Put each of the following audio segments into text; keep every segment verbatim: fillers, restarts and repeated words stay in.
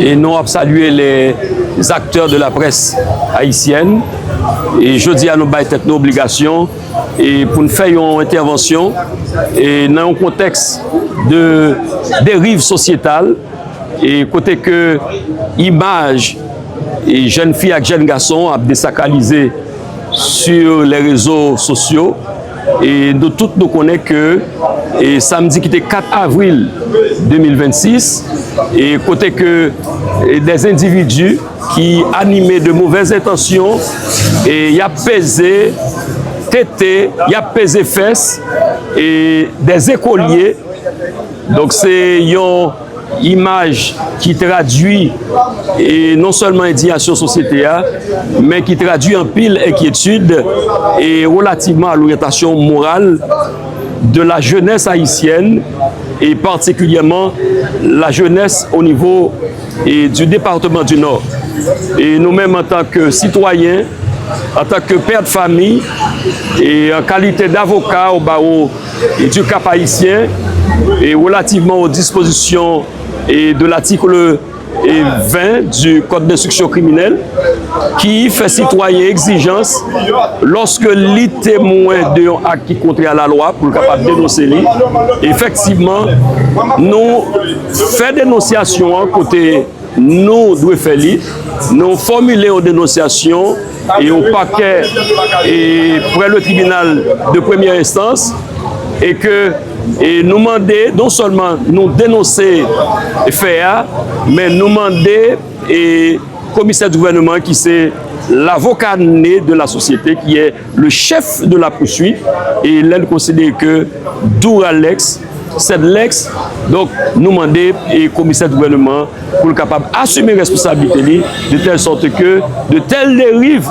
E nou ap salye les acteurs de la presse haïtienne. E jodi a nou bay tèt nou obligasyon e pou n fè yon entèvansyon e nan yon kontèks de deriv sosyetal e kote ke imaj e jèn fi ak jèn gason ap desakralize sur les réseaux sociaux. E nou tout nou konnen ke e samdi ki te kat avril de mil vennsis, e kote ke e des individus ki anime de mauvaises intentions e y ap peze tete, y ap peze fès e des écoliers. Donk se yon imaj ki tradui e non sèlman endiyasyon sosyete a, men ki tradui anpil enkyetid e relativman a l'orientation morale de la jeunesse haïtienne et particulièrement la jeunesse au niveau et du département du Nord. E nou menm antan ke sitwayen, antan ke pè de fami e an kalite d'avocat au barreau du Cap Haïtien e relativement aux dispositions et de l'article et vingt du Code d'instruction criminelle ki fè sitwayen egzijans lòske li temwen de yon ak ki kontrè a lalwa pou l kapab denonse li. Efektivman, nou fè denonsyasyon an kote nou dwe fè li, nou fòmile yon denonsyasyon e yon pakè e prè le tribinal de premyè enstans e ke e nou mande non sèlman nou denonse fè a, men nou mande e komisè di gouvènman ki se lavoka ne de la société, qui est le chef de la poursuite, e lè n konsidere ke Douralex, Sedlex, donk nou mande e komisè di gouvènman pou l kapab asime responsablite li de tèl sòt ke de tèl deriv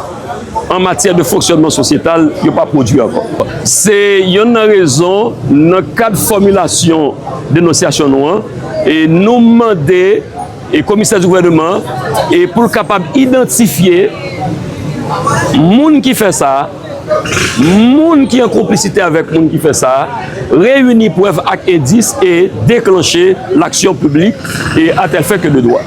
an matyè de fonksyònman sosyetal yo pa pwodui ankò. Se yonn nan rezon nan kad fòmilasyon denonsyasyon nou an e nou mande e komisè di gouvènman e pou l kapab idantifye moun ki fè sa, moun ki an konplisite avèk moun ki fè sa, reyini prèv ak endis e deklanche l'action publique et à tel fait que de droit.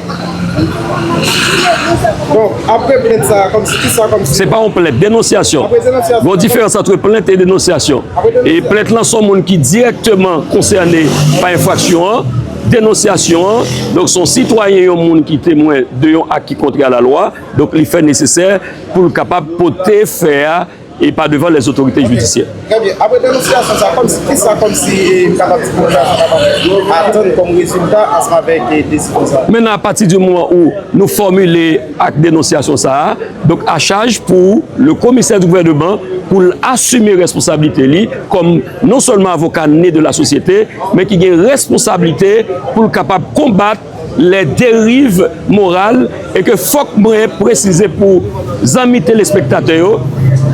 Bon, apre plent sa, kòmsi, kisa kòmsi? Se pa yon plent, denonsyasyon. Apre denonsyasyon. Gon diferans antre plent e denonsyasyon. E plent lan se yon moun ki dirèkteman konsène pa enfraksyon an, denonsyasyon an, donk se yon sitwayen, yon moun ki temwen de yon ak ki kontrè a lalwa, donk li fè nesesè pou l kapab pote fè a e pa devan les autorités judiciaires. Trè byen. Apre denonsyasyon sa, kòmsi, kisa kòmsi e m kapab di popilasyon kapab atann kòm rezilta ansanm avèk e desizyon sa? Mennan, apati di moman ou nou fòmile ak denonsyasyon sa a, donk a chaj pou le komisè di gouvènman pou l asime responsablite li kòm non sèlman avoka ne de la société, men ki gen responsablite pou l kapab konbat les dérives morales e ke fòk mwen presize pou zanmi telespektatè yo,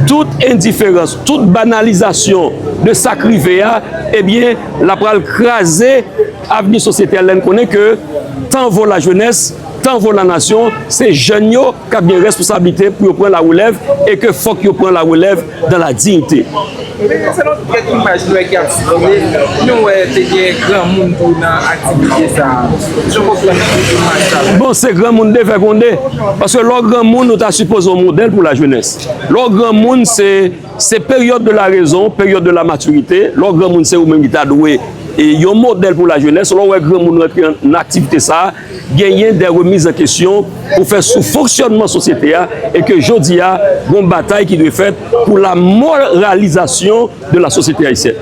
tout endiferans, tout banalizasyon de sa k rive a, ebyen, l ap pral kraze avni sosyete a lè n konnen ke tan vo lajenès, tan vo lanasyon, se jèn yo k ap gen responsablite pou yo pran larelèv e ke fòk yo pran larelèv dans la dignité. Men selon kèk imaj nou wè ki ap sikile, nou wè te gen granmoun tou nan aktivite sa a. Jan w konprann imaj sa a? Bon, se granmoun devè gwonde. Paske lè w granmoun, ou ta sipoze yon modèl pou lajenès. Lè w granmoun, se, se période de la raison, période de la maturité. Lè w granmoun, se ou menm ki ta dwe e yon modèl pou lajenès. Lè w wè granmoun rantre nan aktivite sa a, genyen de remiz an kesyon pou fè sou fonksyònman sosyete a e ke jodi a, gon batay ki dwe fèt pou la moralisation de la société haïtienne.